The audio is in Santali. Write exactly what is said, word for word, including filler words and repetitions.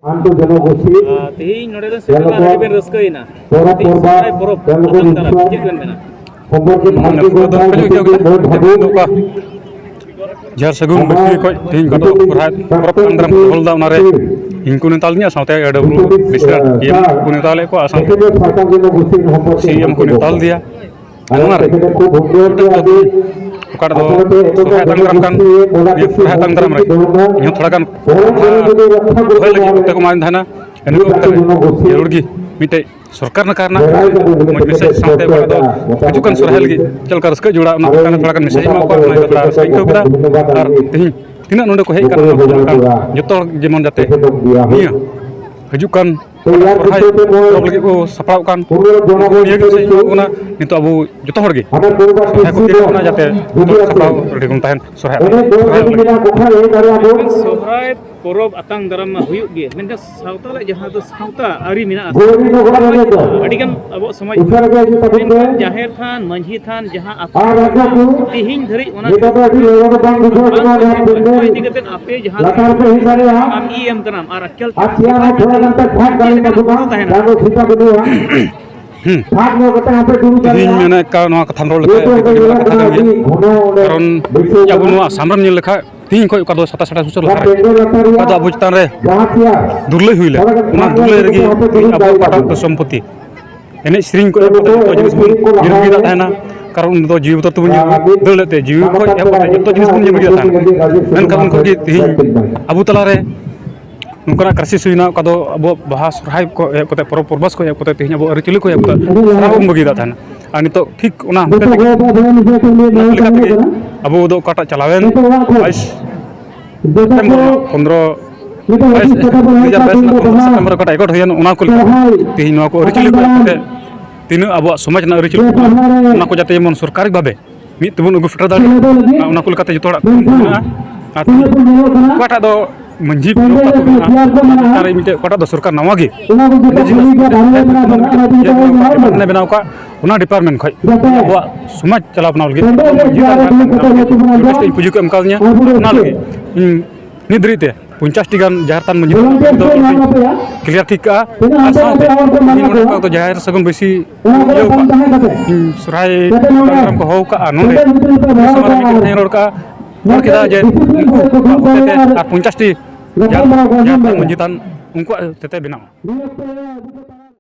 ᱟᱱᱛᱚ ᱡᱚᱱᱚᱜᱳᱥᱴᱤ ᱟᱨ ᱛᱮᱦᱮᱧ ᱱᱚᱰᱮ ᱫᱚ ᱥᱮᱴᱮᱨ ᱠᱟᱛᱮ ᱟᱹᱰᱤ ᱵᱮᱱ ᱨᱟᱹᱥᱠᱟᱹᱭᱮᱱᱟ᱾ ᱯᱚᱨᱚᱵᱽ ᱛᱮᱦᱮᱧ ᱯᱚᱨᱵᱟ ᱥᱚᱦᱨᱟᱭ ᱯᱚᱨᱚᱵᱽ ᱡᱟᱦᱟᱸ ᱞᱮᱠᱟ ᱟᱛᱟᱝ ᱫᱟᱨᱟᱢ ᱩᱛᱥᱚᱵ ᱪᱮᱫ ᱵᱮᱱ ᱢᱮᱱᱟ? ᱥᱚᱢᱯᱚᱨᱠᱮ ᱦᱩᱸ, ᱵᱷᱟᱨᱛᱤ ᱨᱟᱹᱥᱠᱟᱹ ᱫᱚ ᱜᱚᱴᱟ ᱦᱩᱭᱩᱜ ᱜᱮᱭᱟ, ᱵᱷᱟᱨᱛᱤ ᱦᱩᱭᱩᱜ ᱜᱮᱭᱟ᱾ ᱫᱚ ᱚᱠᱟ ᱡᱟᱦᱮᱨ ᱥᱟᱹᱜᱩᱱ ᱵᱟᱹᱥᱤ ᱠᱷᱚᱱ ᱛᱮᱦᱮᱧ ᱠᱟᱛᱚ ᱥᱚᱦᱨᱟᱭ ᱯᱚᱨᱚᱵᱽ ᱟᱛᱟᱝ ᱫᱟᱨᱟᱢ ᱠᱚ ᱫᱚᱦᱚ ᱞᱮᱫᱟ, ᱚᱱᱟᱨᱮ ᱤᱧ ᱠᱚ ᱱᱮᱣᱛᱟ ᱞᱤᱧᱟ, ᱥᱟᱶᱛᱮ ᱮ ᱰᱟᱵᱽᱞᱤᱭᱩ ᱯᱨᱮᱥᱤᱰᱮᱱᱴ ᱤᱭᱟᱹ ᱠᱚ ᱱᱮᱣᱛᱟ ᱞᱮᱫ ᱠᱚᱣᱟ, ᱥᱟᱶᱛᱮ ᱥᱤ ᱮᱢ ᱠᱚ ᱱᱮᱣᱛᱟ ᱞᱮᱫᱮᱭᱟ᱾ ᱟᱨ ᱚᱱᱟᱨᱮ ᱚᱠᱟᱴᱟᱜ ᱫᱚ ᱥᱚᱦᱨᱟᱭ ᱟᱛᱟᱝ ᱫᱟᱨᱟᱢ ᱠᱟᱱ, ᱱᱤᱭᱟᱹ ᱥᱚᱦᱨᱟᱭ ᱟᱛᱟᱝ ᱫᱟᱨᱟᱢ ᱨᱮ ᱤᱧᱦᱚᱸ ᱛᱷᱚᱲᱟ ᱜᱟᱱ ᱫᱚᱦᱚᱭ ᱞᱟᱹᱜᱤᱫ ᱚᱠᱛᱮ ᱠᱚ ᱮᱢᱟᱫᱤᱧ ᱛᱟᱦᱮᱱᱟ᱾ ᱤᱱᱟᱹ ᱚᱠᱛᱮ ᱨᱮ ᱡᱟᱹᱨᱩᱲ ᱜᱮ ᱢᱤᱫᱴᱮᱡ ᱥᱚᱨᱠᱟᱨ ᱱᱟᱠᱷᱟ ᱨᱮᱱᱟᱜ ᱢᱚᱡᱽ ᱢᱮᱥᱮᱡᱽ ᱥᱟᱶᱛᱮ ᱚᱠᱟ ᱫᱚ ᱦᱤᱡᱩᱜ ᱠᱟᱱ ᱥᱚᱦᱨᱟᱭ ᱞᱟᱹᱜᱤᱫ ᱪᱮᱫ ᱞᱮᱠᱟ ᱨᱟᱹᱥᱠᱟᱹ ᱡᱚᱲᱟᱣ, ᱚᱱᱟ ᱛᱷᱚᱲᱟ ᱜᱟᱱ ᱢᱮᱥᱮᱡᱽ ᱤᱧ ᱮᱢᱟ ᱠᱚᱣᱟ, ᱚᱱᱟ ᱜᱮ ᱛᱷᱚᱲᱟ ᱨᱟᱹᱥᱠᱟᱹᱧ ᱟᱹᱭᱠᱟᱹᱣ ᱠᱮᱫᱟ᱾ ᱟᱨ ᱛᱮᱦᱮᱧ ᱛᱤᱱᱟᱹᱜ ᱱᱚᱰᱮ ᱠᱚ ᱦᱮᱡ ᱟᱠᱟᱱᱟ, ᱚᱱᱟ ᱠᱚ ᱡᱚᱛᱚ ᱦᱚᱲ ᱡᱮᱢᱚᱱ ᱡᱟᱛᱮ ᱱᱤᱭᱟᱹ ᱦᱤᱡᱩᱜ ᱠᱟᱱ ᱥᱚᱦᱨᱟᱭ ᱯᱚᱨᱚᱵᱽ ᱞᱟᱹᱜᱤᱫ ᱠᱚ ᱥᱟᱯᱲᱟᱣ ᱠᱟᱱ, ᱩᱱᱠᱩ ᱱᱤᱭᱟᱹ ᱜᱮ ᱢᱮᱥᱮᱡᱽ ᱤᱧ ᱮᱢᱟ ᱠᱚ ᱠᱟᱱᱟ᱾ ᱱᱤᱛᱚᱜ ᱟᱵᱚ ᱡᱚᱛᱚ ᱦᱚᱲ ᱜᱮ ᱥᱚᱦᱨᱟᱭ ᱠᱚ ᱛᱤᱭᱟᱹᱜ ᱠᱟᱱᱟ, ᱡᱟᱛᱮ ᱡᱚᱛᱚ ᱥᱟᱯᱲᱟᱣ ᱨᱮᱰᱤ ᱵᱚᱱ ᱛᱟᱦᱮᱱ ᱥᱚᱦᱨᱟᱭ ᱟᱛᱟᱝ ᱫᱟᱨᱟᱢ ᱞᱟᱹᱜᱤᱫ᱾ ᱥᱚᱦᱨᱟᱭ ᱯᱚᱨᱚᱵᱽ ᱟᱛᱟᱝ ᱫᱟᱨᱟᱢ ᱢᱟ ᱦᱩᱭᱩᱜ ᱜᱮ, ᱢᱮᱱᱠᱷᱟᱱ ᱥᱟᱶᱛᱟ ᱨᱮ ᱡᱟᱦᱟᱸ ᱫᱚ ᱥᱟᱶᱛᱟ ᱟᱹᱨᱤ ᱢᱮᱱᱟᱜᱼᱟ, ᱟᱹᱰᱤᱜᱟᱱ ᱟᱵᱚᱣᱟᱜ ᱥᱚᱢᱟᱡᱽ ᱨᱮ ᱢᱮᱱᱠᱷᱟᱱ ᱡᱟᱦᱮᱨ ᱛᱷᱟᱱ, ᱢᱟᱹᱡᱷᱤ ᱛᱷᱟᱱ, ᱡᱟᱦᱟᱸ ᱟᱛᱳ ᱛᱮᱦᱮᱧ ᱫᱷᱟᱹᱨᱤᱡ ᱚᱱᱟ ᱤᱫᱤ ᱠᱟᱛᱮ ᱟᱯᱮ ᱡᱟᱦᱟᱸ ᱞᱟᱛᱟᱨ ᱨᱮ ᱦᱮᱡ ᱫᱟᱲᱮᱭᱟᱜᱼᱟ᱾ ᱟᱢ ᱤ ᱮᱢ ᱠᱟᱱᱟᱢ ᱟᱨ ᱟᱨ ᱪᱮᱭᱟᱨ ᱦᱚᱸ ᱛᱷᱚᱲᱟ ᱜᱟᱱ ᱯᱮ ᱯᱷᱟᱸᱠ ᱫᱟᱲᱮ ᱛᱟᱵᱚᱱᱟ, ᱡᱟᱦᱟᱸ ᱫᱚ ᱥᱤᱛᱟ ᱵᱟᱹᱱᱩᱜᱼᱟ᱾ ᱦᱩᱸ᱾ ᱯᱷᱟᱸᱠ ᱧᱚᱜ ᱠᱟᱛᱮ ᱦᱚᱸᱯᱮ ᱫᱩᱲᱩᱵ ᱫᱟᱲᱮᱭᱟᱜᱼᱟ᱾ ᱤᱧ ᱢᱮᱱᱮᱫ ᱠᱟᱱ ᱱᱚᱣᱟ ᱠᱟᱛᱷᱟᱢ ᱨᱚᱲ ᱞᱮᱠᱷᱟᱡ ᱡᱮᱦᱮᱛᱩ ᱟᱹᱰᱤ ᱧᱮᱞᱚᱜ ᱡᱚᱛᱷᱟᱛ ᱠᱟᱱᱟ ᱠᱟᱛᱷᱟ ᱠᱟᱱ ᱟᱹᱰᱤ ᱜᱮᱭᱟ᱾ ᱜᱷᱚᱱᱚ ᱚᱸᱰᱮ ᱠᱟᱨᱚᱱ ᱵᱟᱹᱭᱥᱟᱹᱣ ᱟᱵᱚ ᱠᱟᱱᱟ᱾ ᱱᱚᱣᱟ ᱥᱟᱢᱨᱟᱢ ᱧᱮᱞ ᱞᱮᱠᱷᱟᱡ ᱛᱮᱦᱮᱧ ᱠᱷᱚᱡ ᱚᱠᱟ ᱫᱚ ᱥᱟᱛᱟᱥ ᱟᱴᱷᱟᱥ ᱵᱚᱪᱷᱚᱨ ᱚᱱᱟ ᱞᱟᱦᱟᱨᱮ ᱯᱮᱱᱰᱮᱞ ᱞᱟᱛᱟᱨ ᱨᱮᱭᱟᱜ ᱚᱠᱟ ᱫᱚ ᱟᱵᱚ ᱪᱮᱛᱟᱱ ᱨᱮ ᱡᱟᱦᱟᱸ ᱪᱮᱭᱟᱨ ᱫᱩᱨᱞᱟᱹᱭ ᱦᱩᱭ ᱞᱮᱱ, ᱛᱷᱚᱲᱟ ᱜᱟᱱ ᱚᱱᱟ ᱯᱷᱟᱸᱠ ᱧᱚᱜ ᱫᱩᱨᱞᱟᱹᱭ ᱠᱟᱛᱮ ᱨᱮᱜᱮ ᱦᱚᱸᱯᱮ ᱛᱮᱦᱮᱧ ᱫᱩᱲᱩᱵ ᱟᱵᱚᱣᱟᱜ ᱫᱟᱲᱮᱭᱟᱜᱼᱟ᱾ ᱚᱠᱟᱴᱟᱜ ᱫᱚ ᱥᱚᱢᱯᱚᱛᱤ, ᱮᱱᱮᱡ ᱥᱮᱨᱮᱧ ᱠᱚ ᱮᱦᱚᱵ ᱠᱟᱛᱮ ᱡᱚᱛᱚ ᱡᱤᱱᱤᱥ ᱵᱚᱱ ᱧᱮᱞ ᱵᱤᱫᱟᱹᱣ ᱫᱟᱲᱮᱭᱟᱜ ᱛᱟᱦᱮᱱᱟ᱾ ᱠᱟᱨᱚᱱ ᱩᱱ ᱫᱚ ᱡᱤᱣᱤ ᱵᱚᱛᱚᱨ ᱛᱮᱵᱚᱱ ᱧᱮᱞ ᱫᱟᱹᱲ ᱞᱮᱫ ᱛᱮ, ᱡᱤᱣᱤ ᱠᱷᱚᱡ ᱮᱦᱚᱵ ᱠᱟᱛᱮ ᱡᱚᱛᱚ ᱡᱤᱱᱤᱥ ᱵᱚᱱ ᱧᱮᱞ ᱵᱤᱫᱟᱹᱣ ᱛᱟᱦᱮᱱᱟ᱾ ᱢᱮᱱᱠᱷᱟᱱ ᱩᱱ ᱠᱷᱚᱡ ᱜᱮ ᱛᱮᱦᱮᱧ ᱟᱵᱚ ᱛᱟᱞᱟᱨᱮ ᱱᱚᱝᱠᱟᱱᱟᱜ ᱠᱨᱟᱭᱥᱤᱥ ᱦᱩᱭᱱᱟ, ᱚᱠᱟ ᱫᱚ ᱟᱵᱚᱣᱟᱜ ᱵᱟᱦᱟ ᱥᱚᱨᱦᱟᱭ ᱠᱚ ᱮᱦᱚᱵ ᱠᱟᱛᱮ, ᱯᱚᱨᱚᱵᱽ ᱯᱚᱨᱵᱟᱥ ᱠᱚ ᱮᱦᱚᱵ ᱠᱟᱛᱮ, ᱛᱮᱦᱮᱧ ᱟᱵᱚ ᱟᱹᱨᱤᱪᱟᱹᱞᱤ ᱠᱚ ᱮᱦᱚᱵ ᱠᱟᱛᱮ, ᱥᱟᱱᱟᱢ ᱵᱚᱱ ᱵᱟᱹᱜᱤᱭᱮᱫᱟ ᱛᱟᱦᱮᱱᱟ᱾ ᱟᱨ ᱱᱤᱛᱚᱜ ᱴᱷᱤᱠ ᱚᱱᱟ ᱦᱚᱛᱮ ᱛᱮᱜᱮ, ᱚᱱᱟ ᱞᱮᱠᱟ ᱛᱮᱜᱮ ᱟᱵᱚ ᱫᱚ ᱚᱠᱟᱴᱟᱜ ᱪᱟᱞᱟᱣᱮᱱ ᱵᱟᱭᱤᱥ ᱥᱮᱯᱴᱮᱢᱵᱚᱨ ᱨᱮᱱᱟᱜ ᱯᱚᱱᱫᱽᱨᱚ, ᱵᱟᱭᱤᱥ, ᱫᱩ ᱦᱟᱡᱟᱨ ᱵᱟᱭᱤᱥ ᱨᱮᱱᱟᱜ ᱯᱚᱱᱫᱽᱨᱚ ᱥᱮᱯᱴᱮᱢᱵᱚᱨ ᱨᱮ ᱚᱠᱟᱴᱟᱜ ᱮᱠᱚᱴ ᱦᱩᱭᱮᱱ, ᱚᱱᱟ ᱠᱚ ᱞᱮᱠᱟ ᱛᱮᱦᱮᱧ ᱱᱚᱣᱟ ᱠᱚ ᱟᱹᱨᱤᱪᱟᱹᱞᱤ ᱠᱚ ᱮᱦᱚᱵ ᱠᱟᱛᱮ, ᱛᱤᱱᱟᱹᱜ ᱟᱵᱚᱣᱟᱜ ᱥᱚᱢᱟᱡᱽ ᱨᱮᱱᱟᱜ ᱟᱹᱨᱤᱪᱟᱹᱞᱤ ᱠᱚ ᱢᱮᱱᱟᱜᱼᱟ, ᱚᱱᱟ ᱠᱚ ᱡᱟᱛᱮ ᱡᱮᱢᱚᱱ ᱥᱚᱨᱠᱟᱨᱤ ᱵᱷᱟᱵᱮ ᱢᱤᱫ ᱛᱮᱵᱚᱱ ᱟᱹᱜᱩ ᱥᱮᱴᱮᱨ ᱫᱟᱲᱮᱭᱟᱜ, ᱚᱱᱟ ᱠᱚ ᱞᱮᱠᱟᱛᱮ ᱡᱚᱛᱚ ᱦᱚᱲᱟᱜ ᱠᱩᱨᱩᱢᱩᱴᱩ ᱢᱮᱱᱟᱜᱼᱟ᱾ ᱟᱨ ᱚᱠᱟᱴᱟᱜ ᱫᱚ ᱢᱟᱹᱡᱷᱤ ᱵᱞᱚᱠ ᱟᱹᱛᱩ ᱢᱮᱱᱟᱜᱼᱟ, ᱚᱱᱟ ᱪᱮᱛᱟᱱ ᱨᱮ ᱢᱤᱫᱴᱮᱡ ᱚᱠᱟᱴᱟᱜ ᱫᱚ ᱥᱚᱨᱠᱟᱨ ᱱᱟᱣᱟ ᱜᱮ ᱤᱱᱰᱤᱡᱤᱱᱟᱥ ᱰᱤᱯᱟᱨᱴᱢᱮᱱᱴ ᱵᱮᱱᱟᱣ ᱟᱠᱟᱫ, ᱚᱱᱟ ᱰᱤᱯᱟᱨᱴᱢᱮᱱᱴ ᱠᱷᱚᱡ ᱟᱵᱚᱣᱟᱜ ᱥᱚᱢᱟᱡᱽ ᱪᱟᱞᱟᱣ ᱵᱮᱱᱟᱣ ᱞᱟᱹᱜᱤᱫ ᱢᱟᱹᱡᱷᱤ ᱯᱟᱦᱴᱟ ᱠᱷᱚᱱ ᱢᱤᱫᱴᱮᱡ ᱤᱧ ᱯᱩᱡᱟᱹ ᱠᱚ ᱮᱢ ᱠᱟᱣᱫᱤᱧᱟ, ᱚᱱᱟ ᱞᱟᱹᱜᱤᱫ ᱤᱧ ᱱᱤᱛ ᱫᱷᱟᱹᱨᱤᱡ ᱛᱮ ᱯᱚᱧᱪᱟᱥ ᱴᱤ ᱜᱟᱱ ᱡᱟᱦᱮᱨ ᱛᱷᱟᱱ ᱢᱟᱹᱡᱷᱤ ᱛᱷᱟᱱ ᱫᱚ ᱠᱞᱤᱭᱟᱨ ᱴᱷᱤᱠ ᱠᱟᱜᱼᱟ᱾ ᱟᱨ ᱥᱟᱶᱛᱮ ᱤᱧ ᱱᱚᱰᱮ ᱠᱚᱣᱟᱜ ᱫᱚ ᱡᱟᱦᱮᱨ ᱥᱟᱹᱜᱩᱱ ᱵᱟᱹᱭᱥᱤ ᱤᱭᱟᱹ ᱠᱟᱜᱼᱟ, ᱥᱚᱨᱦᱟᱭ ᱯᱨᱳᱜᱨᱟᱢ ᱠᱚ ᱦᱚᱦᱚ ᱠᱟᱜᱼᱟ ᱱᱚᱰᱮ᱾ ᱩᱱᱤ ᱥᱟᱢᱟᱝ ᱨᱮ ᱢᱤᱫ ᱠᱟᱛᱷᱟᱧ ᱨᱚᱲ ᱠᱟᱜᱼᱟ, ᱨᱚᱲ ᱠᱮᱫᱟ ᱡᱮ ᱩᱱᱠᱩ ᱦᱚᱛᱮᱛᱮ ᱟᱨ ᱯᱚᱧᱪᱟᱥ ᱴᱤ ᱡᱟᱦᱮᱨ ᱡᱟᱦᱮᱨ ᱛᱷᱟᱱ ᱢᱟᱹᱡᱷᱤ ᱛᱷᱟᱱ ᱩᱱᱠᱩᱣᱟᱜ ᱦᱚᱛᱮᱛᱮ ᱵᱮᱱᱟᱜᱼᱟ᱾